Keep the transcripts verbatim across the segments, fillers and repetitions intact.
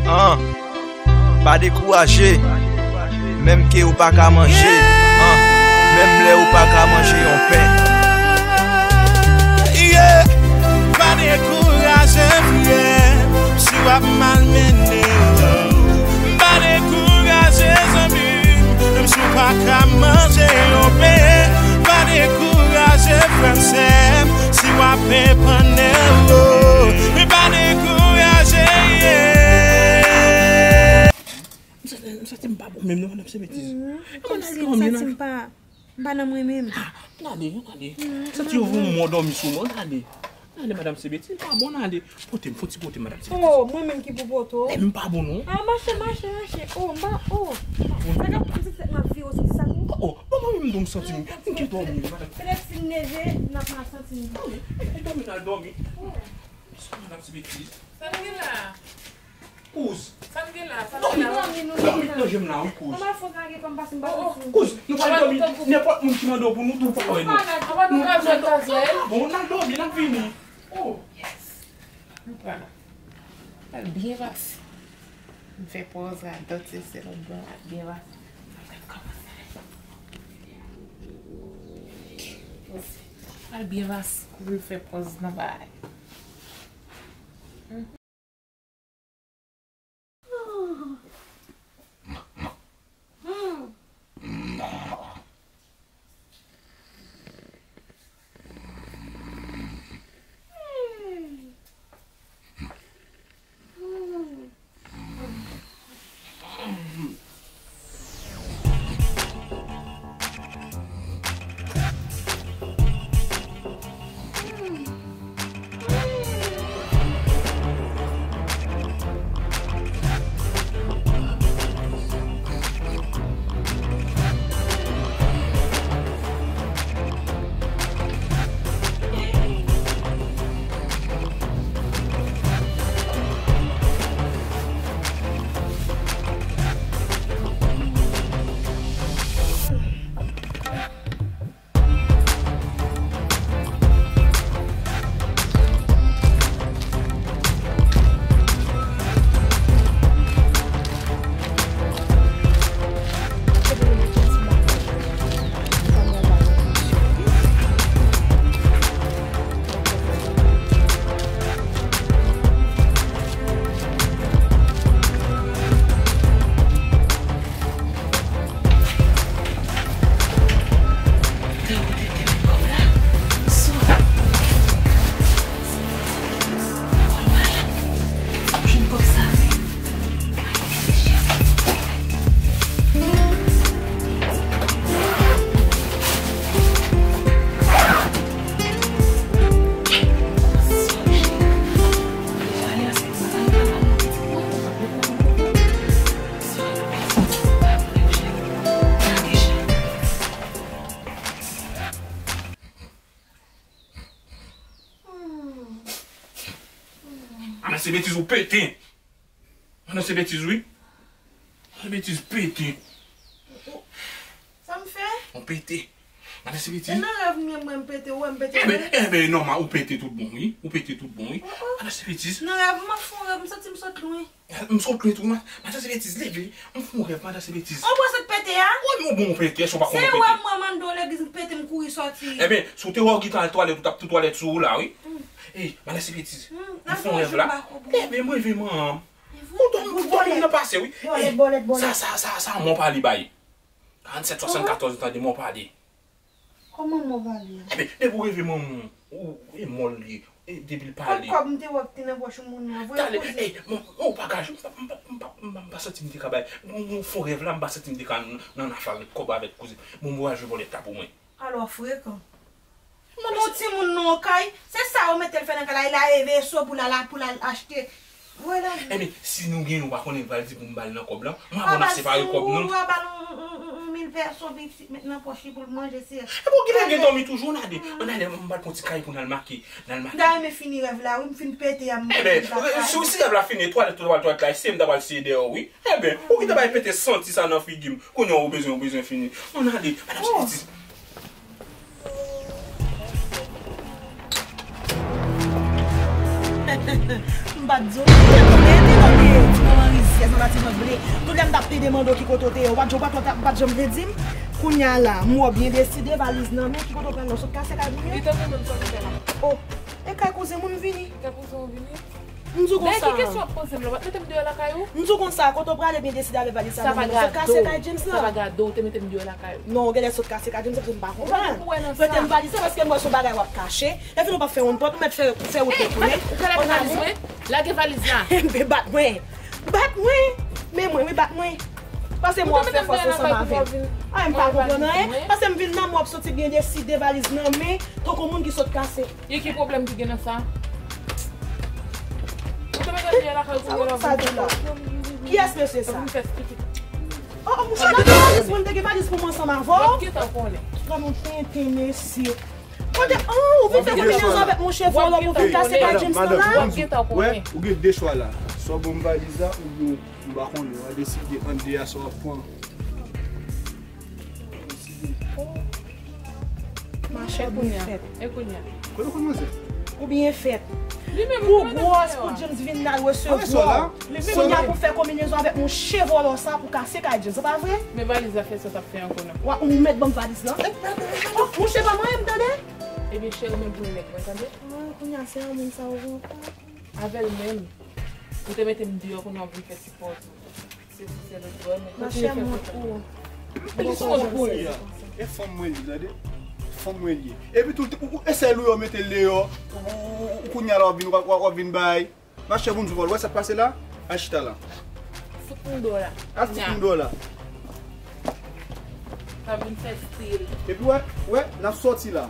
An, pa dekouraje, menm ke ou pa ka manje, an, menm lè ou pa ka manje yon pen. Yeah. Pa dekouraje, frè m, si w ap malmennen, pa dekouraje, zanmi m, menm si w pa ka manje yon pen. Pa dekouraje, frè m, sè m, si w ap epannen, oh, men pa dekouraje, yeah. M santi, m santi m pa bon menm non, madanm, se betiz. Kòmsi m santi m pa, m pa nan mwen menm. Gade, gade. M santi yo voye yon mò dòmi sou mwen, gade. Gade, madanm, se betiz, m pa bon, gade. Pote m, fò ti pote m, madanm, se betiz. Oh, mwen menm ki pou pote w. Men m pa bon non. Ah, mache, mache, mache. Oh, m pa, oh. Sa ka pou se tèt m ap vire w soti sa tou. Oh, oh, bon, mwen menm m santi m, m gen dòmi, madanm. Petèt si m leve, m ap mal santi m. Wi, e dòmi n al dòmi. Madanm, se betiz. Sa n gen la? Kouz. Sa n gen la? Sa n gen la? Dòmi, dòmi, dòmi nan je m la, wi, kouz. Kouz, nou pral dòmi, nenpòt moun ki mande w pou nou, tou pa wè nou. Anba nou pral jwenn kazèy. Ah bon, n al dòmi, n ap vini. Oh. Yes. Nou pral. Pral byen pase. M fè pòz radòt, se sèl lòt bò la, byen pase. Sa fè kòmanse. Pral byen pase, pou m fè pòz nan bagay. Madanm, se betiz ou pete. Madanm, se betiz, wi. Madanm, se betiz pete. Sa m fè? Ou pete. Madanm, se betiz. E nan rèv m, mwen m pete, ou wè m pete vre? Enben, enben, nòmal, ou pete tout bon, wi. Ou pete tout bon, wi. Madanm, se betiz. Nan rèv m, m ap fè yon rèv, m santi m sot lwen. M sot lwen tou, madanm, se betiz, leve. M fè yon rèv, madanm, se betiz. Ou pran sot pete a? Wi, ou bon, ou pete, èske ou pa konn ou pete? Se wè mwen mande w legliz, m pete, m kouri sòti. Enben, si w te wè w gentan al twalèt, ou t ap tou twalèt sou ou la, wi. Ey, madanm, se betiz. M fè yon rèv la. Enben, mwen leve, manman. Ou dòmi, ou dòmi nan pase, wi. Ey, sa, sa, sa, sa, mò pale bay. Karannsèt swasannkatòz, ou tande, mò pale. Kòman mò pale a? Enben, depi w reve manman w, ou, e mò l ye, e depi l pale. Kot kòb m te wè k te nan pòch moun nan, voye koze. Ey, mò, ou pa ka jwe, m pa, m pa, m pa, m pa, m pa santi m te ka bay. Mwen, mwen fè yon rèv la, m pa santi m te ka nan, nan afè avèk kòb avèk koze. Mwen, mwen al jwe bòlèt la pou mwen. Alò frekan. Yon timoun nan yon kay, se sa yo mete l fè nan kay la, e la e veso pou l al, pou l al achte. Vwala. Enben, si nou gen, nou pa konnen, pral di pou m ba l nan kòb lan. Mwen, apre n ap separe kòb nou. Ou a ba l yon, yon, yon, yon mil pèso pitit, met nan pòch li pou l manje, se. Enben, ou gentan gen dòmi toujou, n ale. Ann ale, m pral pran ti kay pou n al make, n al make. M ta renmen fini rèv la, wi, m fin pete a, m. Enben, si, si rèv la fini, twalèt, twalèt, twalèt la, se m ta pral siye dèyè w, wi. Enben, ou gentan bay pete santi sa nan figi m. Kounye a ou bezwen, ou bezwen fini. Ann ale, madanm Sweetie. M pa t di w, mete, mete, mete, ti manman rizye. Ki kote w te ye? Ou pa t janm, ou pa t, ou pa t janm vle di m. Kounye a la, m wè w byen deside, valiz nan men, ki kote w pral la? W sot kase kay moun yo? Li te konprann sa m fè la. Oh, e kay kouzen mwen m vini. Kay kouzen w vini? M di w konsa. Men ki kesyon w ap poze m la? W ap mete m deyò lakay ou? M di w konsa, kote w prale byen deside avèk valiz sa nan men w, sot kase kay James la? Sa pa gade w, ou te mete m deyò lakay ou. Non, ou genlè sot kase kay James la, paske m pa konprann. Prete m valiz la paske m wè se yon bagay w ap kache. Lè fini w p ap fè wonn pòt, ou mèt fè, fè wout retounen. Ou ka lage valiz mwen? Lage valiz la. Enben bat mwen. Bat mwen. Men mwen, wi, bat mwen. Paske mwen ap fè fòs ansanm avè m. A, m pa konprann anyen. Paske m vin nan, mwen ap soti byen deside, valiz nan men, tankou moun ki sot kase. E ki pwoblèm ki gen nan sa? Ou te mete m deyò lakay ou pou yo la. Kiyès mesye sa? Vin fè stupid. Oh, oh, mouche, gade valiz mwen, m te gen valiz pou mwen ansanm avè w. Wap gentan konnen. Gade yon tenten, mesye. Kote, oh, ou vin fè konbinezon avèk mouche vòlò pou vin kase kay James lan la? Wap gentan konnen. Ou gen de chwa la. Swa w ban m valiz la, oubyen m pa konnen, w a deside ant de a sa w ap pran. Mache, ou byen fèt. E kounye a? Kote w konn manzè? Ou byen fèt. Pou gwòs, pou James vin al resevwa w. Kounye a pou fè konbinezon avèk mouche vòlò sa pou kase kay James, se pa vre? Men valiz la, fè sa w t ap fè ankò non. Wa, ou mèt ban m valiz lan. Oh, mouche pa manyen m tande. Ebyen cheri, men pou nèg mwen tande. Ah, kounye a se yon moun sa ou vin ankò. Avè l menm. Ou te mete m deyò, kounye a w vin fè ti pòz ou. Se ti sèl lòt bò, men kontinye fè konsa. Mache, mwen pou ou. Li se yon moun pou li. E fanm mwen li, tande. Fanm mwen li. Epi tou, ou, ou, e sèl ou yo mete l deyò. Ou, ou, ou, ou kounye a la w ap vin, w ap, w ap, w ap vin bay. Mache, moun sou vòl. Wè sa k pase la? Al chita la. Fout m deyò la. Al fout m deyò la. Sa vin fè stil. Epi wè, wè, n ap sòti la.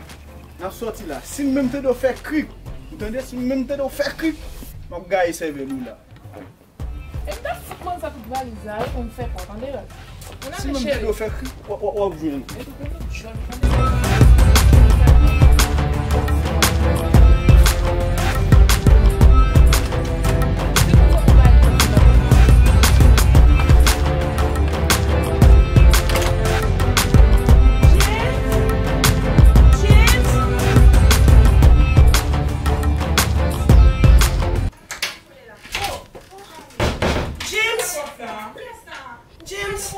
N ap sòti la. Si m menm tande w fè krik, ou tande? Si m menm tande w fè krik, m ap gaye sèvèl ou la. E m ta fout manzè tout valiz la, wi, pou m fè kò, tande, baz. Ann ale, cheri. Si menm tande w fè krik, w, w, w ap jwenn. E tout moun jwenn, tande. James! James!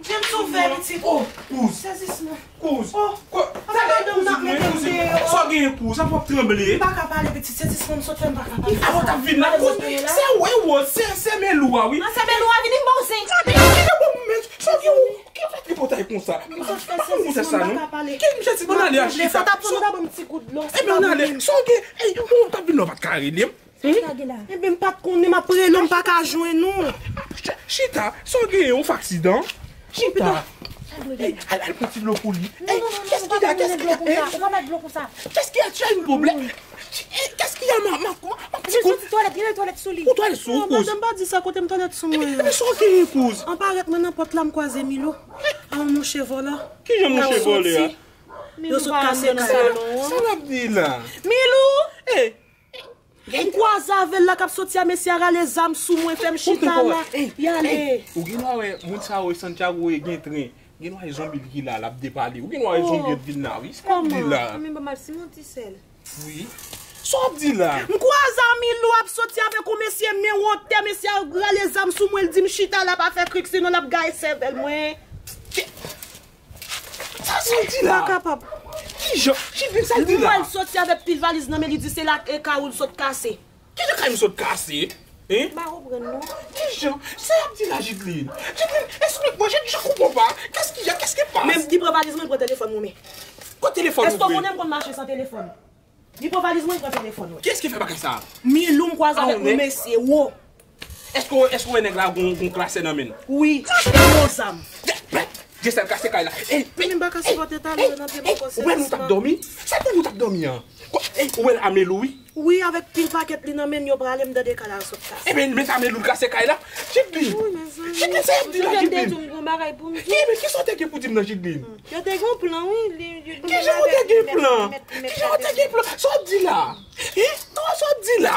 James, ouvè pitit. Oh, kouz. Sezisman. Kouz. Oh, apa madanm nan ap mete m deyò? Sa w genyen, kouz? Sa w ap tranble? M pa ka pale, pitit. Sezisman m sot fè, m pa ka pale. Apa w t ap vin la, kouz? Se wè, wè, se, se Melou a, wi. Ah, se Melou a vini, m ba w zen. Sa w genyen, bon, men, sa w genyen, ou ki fè tripotay konsa? M sot fè sezisman, m pa ka pale. Ki misye di, ann ale a chita. Fò w t ap fè m dabò m ti gout dlo. Ebyen, ann ale. Sa w genyen? Ey, ou t ap vin la, w pa t ka rele m? Hmm? Sa w gen la? Ebyen, m pa t konnen, m ap rele w, m pa ka jwenn ou. Ch-, chita, sa w genyen, ou fè aksidan? Chita. Ey, al, al pran ti dlo pou li. Ey, qu'est-ce qu'il y a? Qu'est-ce qu'il y a? Ou pa mèt dlo konsa. Qu'est-ce qu'il y a? Tu as une problème? Ey, qu'est-ce qu'il y a, ma, ma, ma, ma petite? Li soti twalèt, li gen twalèt sou li. Ou twalèt sou ou, kouz? Madanm pa di sa, kote m twalèt sou mwen. Ebyen, sa w genyen, kouz? An parèt mwen nan pòt la, m kwaze Milo. A, yon mouche vòlò. Kijan mouche vòlò a? Yo sot kase kay la. Sa l ap di la? Milou! Ey! M kwaze avè l la k ap soti a, mesye a rale zam sou mwen, fè m chita la. Y ale. Ou gen dwa wè, moun sa yo, Santiago e gen tren. Gen dwa wè zonbi l ki la, l ap depale. Ou gen dwa wè zonbi yo t vin la, wi. Sa l ap di la? Kòman? Men ban m al simonti sèl. Wi. Sa w ap di la? M kwaze a Milou ap soti avèk yon mesye men wotè, mesye a rale zam sou mwen, l di m chita la, pa fè krik, sinon l ap gaye sèvèl mwen. Sa, sa w di la? M pa kapab. Kijan? Jidlin, sa l di la? M wè l soti avèk pil valiz nan men li, di se la e kay ou l sot kase. Kijan kay m sot kase? Hein? M pa konprann non. Kijan? Sa y ap di la, Jidlin? Jidlin, explique-moi, je, je comprends pas. Qu'est-ce qu'il y a? Qu'est-ce qui se passe? Men li pran valiz mwen, li pran telefòn mwen, men. Kot telefòn ou? Èske w konnen m konn mache san telefòn? Li pran valiz mwen, li pran telefòn mwen. Kiyès ki fè bagay sa a? Milou m kwaze avèk yon mesye wo. Èske w, èske w wè nèg la gon, gon klasè nan men l? Wi, e yon zam. Jesèl kase kay la. Ey, men m pa ka sipòte talè nan pye m ankò, sezisman. Ou wè nou t ap dòmi? Se pou nou t ap dòmi an. Ey, ou wè l a Melou, wi. Wi, avèk pil pakèt li nan men l, yo prale, m tande kay la sot kase. Ebyen, men sa Melou l kase kay la. Jidlin. Wi, mezanmi. Jidlin, sa y ap di la, Jidlin? Ki, men kisa w te gen pou di m nan, Jidlin? Yo te gen plan, wi. Kijan w te gen plan? Kijan w te gen plan? Sa w ap di la? Hein? Non, sa w ap di la?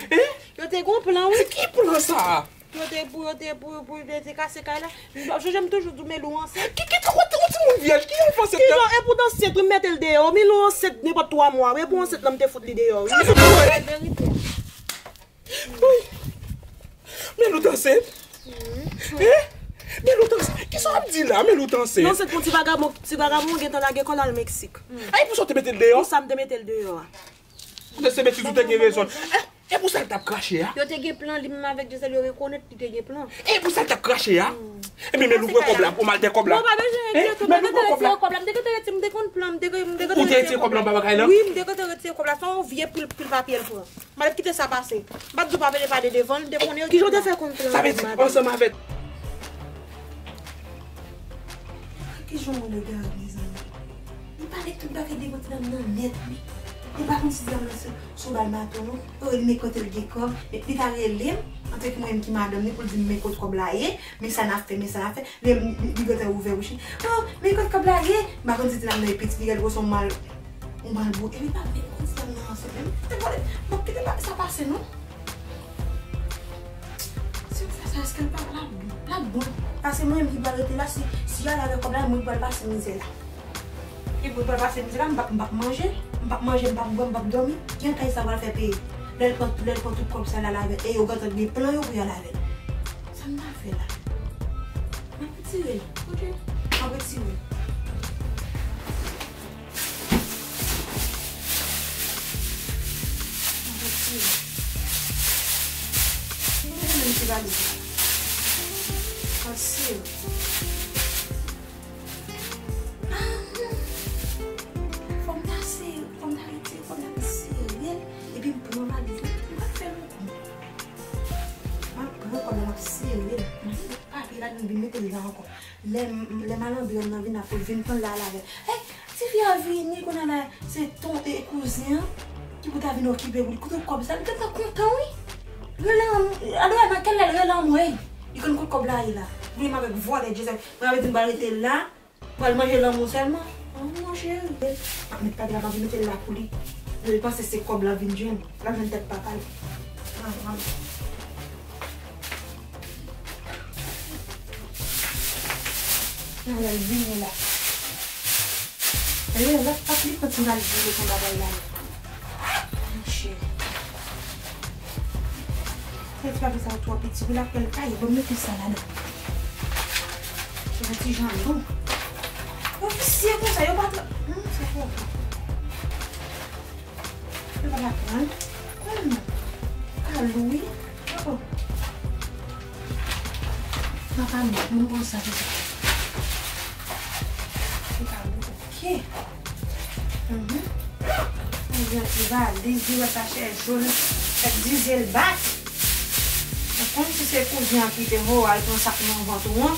Hein? Yo te gen plan, wi. Ki plan sa? Yo te pou, yo te pou, pou, yo te kase kay la. M ap sonje m toujou di w Melou ansent. Ki, ki, ki, ou timoun vyèj, ki enfan ansent la? Kijan, e pou ansent, wi, m mete l deyò. Milou ansent nenpòt twa mwa, wi, e pou ansent lan m te fout li deyò, wi. Sa se pou wè. Verite. Wi. Melou t ansent? Wi. Eh? Melo t ansent. Kisa w ap di la? Melo t ansent. Non, se pou ti vagabon, ti vagabon gentan lage kò l al Meksik. Ay, pou sa w te mete l deyò? Pou sa m te mete l deyò a. Ou te se betiz, ou te gen rezon. Eh, e pou sa l t ap krache a? Yo te gen plan, li menm avèk Gisèle, yo rekonèt li te gen plan. E pou sa l t ap krache a? Ebyen, men l ouvre kòb la, pou mal te kòb la. Non, pa bezwen, eh, men l ouvre kòb la. Kòb la, m te gentan retire, m te konn plan, m te, m te gentan retire kòb la. Ou te retire kòb la anba bagay la? Wi, m te gentan retire kòb la. Se yon vye pil, pil papye l pran. M pa t ap kite sa pase. M pa t di w pa vle pale devan l, m te konnen yo. Kijan w te fè konn plan? Sa vle di, ansanm avèk. Kijan w egare, mezanmi? Li pale tout bagay devan ti dam nan nèt, wi. Li pa konn si ti dam nan se, se yon bal maton, non. Yo rele m kote l gen kòb. Li ta rele m, antanke mwen menm ki madanm li, pou l di m men kote kòb la ye, men sa n ap fè, men sa n ap fè. Li, li, li gentan ouvè bouch li. Oh, men kote kòb la ye? M pa konn si ti dam nan e piti, li rele gwo son mal, yon mal bou. Epi pa vin konn ti dam nan ansent menm. Te vole, m ap kite sa pase, non. Si m fè sa, èske l pa l ap, l ap bon? Paske mwen menm ki pral rete la, si, si y al avèk kòb la, mwen ki pral pase mizè la. E mwen pral pase mizè la, m p ap, m p ap manje, m p ap manje, m p ap bwè, m p ap dòmi. Kiyès kay sa pral fè peye? Lè l pran, lè l pran tout kòb sa l al avè l, e yo gentan gen plan yo pou y al avè l. Sa m ta fè la? M ap retire l. Ok. M ap retire l. M ap retire l. Mwen menm se valiz la. Pase. Ah, fò m ta sere, fò m ta retire kòb la, m sere l, epi m pran valiz la, m pral fè l yon kou. M ap pran kòb la, m ap sere l, m ap met papye ladan, m vin mete l la ankò. Lè, lè malandren nan vin la, pou l vin pran l la, l avè l. Hey, tifi a vini, kounye a la, se ton, e, kouzen an, ki pou ta vin okipe pou li. Kote kòb sa, li gentan kontan, wi. Rele anmwe, alò, nan kèl lè l rele anmwe, ey. Li konn kote kòb la ye la. Vini avèk vòlè, Jezè. Mwen avè di m pral rete la. Pral manje lanmou sèlman. Oh, mon cheri. M ap met papye la, m ap mete l la pou li. Li panse se kòb la vin jwenn. L ap jwenn tèt papa l. Pran, pran. Nan lè l vini la. Lè l ap li kontinye al jwe pou bagay la. Mon cheri. Fè ti papye sa yo twò piti, pou l ap fè l taye. Bon, mete sa ladan. Se yon ti jan lou. Yo visye konsa, yo pa tra-, hmm, se fò. Yo pa t ap pran l. Hmm. Ka lou, wi. Oh. Papa m, moun konsa, se sa. Se ka lou, ok. Mhm. Kouzen ti valiz, li wè sachè jòn, fèk dize l bat. Ou konn si se kouzen an ki te voye al pran sa k nan vant ou an.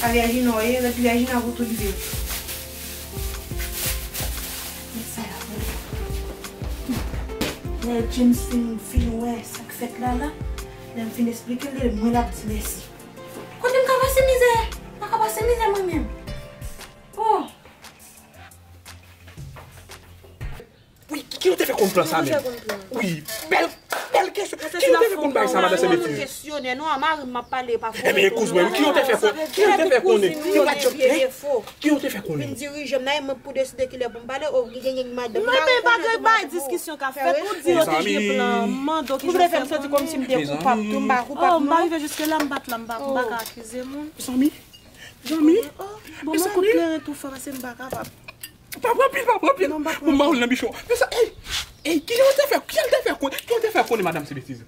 A Vèjina w ye, ret Vèjina pou tou rive. Met sa la pou li. Lè James fin, fin wè sa k fèt la, la, lè m fin esplike l, mwen l ap di mèsi. Kote m ka pase mizè? M pa ka pase mizè mwen menm. Oh! Wi, ki, ki nou te fè konn plan sa menm? Wi, bèl, bèl kesyon. Ki nou te fè konn bay sa, madan Sebetiz? Kesyonè, non, a mari m ap pale, pa fò. Ebyen, kouz mwen, ki nou te fè konn? Ki nou te fè konnen? Ki nou te fè konnen? Vin dirije m, nan e mwen pou deside kilè pou m pale, o, gen, gen, gen madanm. Mwen, men pa gen bay diskisyon ka fèt, ou di yo te gen plan, m mande w kijan w fè. Ou vle fè m santi kòmsi m te koupab tou, m pa koupab, non. Oh, m pa rive jiske la, m pa t la, m pa, m pa ka akize moun. Mezanmi, Zanmi, oh, bon, mezanmi, kout kleren tou fò, paske m pa kapab. Pa pran pil, pa pran pil. Non, m pa pran pil. Bon, m ba w l nan bichon. Men sa, ey, ey, kijan w te fè, kijan w te fè konn, kijan w te fè konnen madanm se betiz?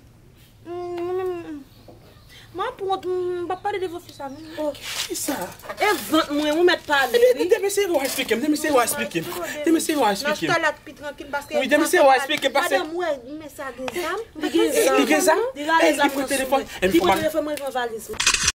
Mm, mm, mm. M ap wont, m pa pale devan fi sa, non. Oh. Kisa? E vant mwen, ou mèt pale, wi. Ebyen, demen se yo a esplike m, demen se yo a esplike m. Demen se yo a esplike m. Nan chita la pi trankil, paske wi, demen se yo a esplike m, paske madanm, wè, men sa gen zam. Li gen zam. Li gen zam? Li gen zam nan sou mwen. Li pran telefòn mwen, li pran valiz mwen.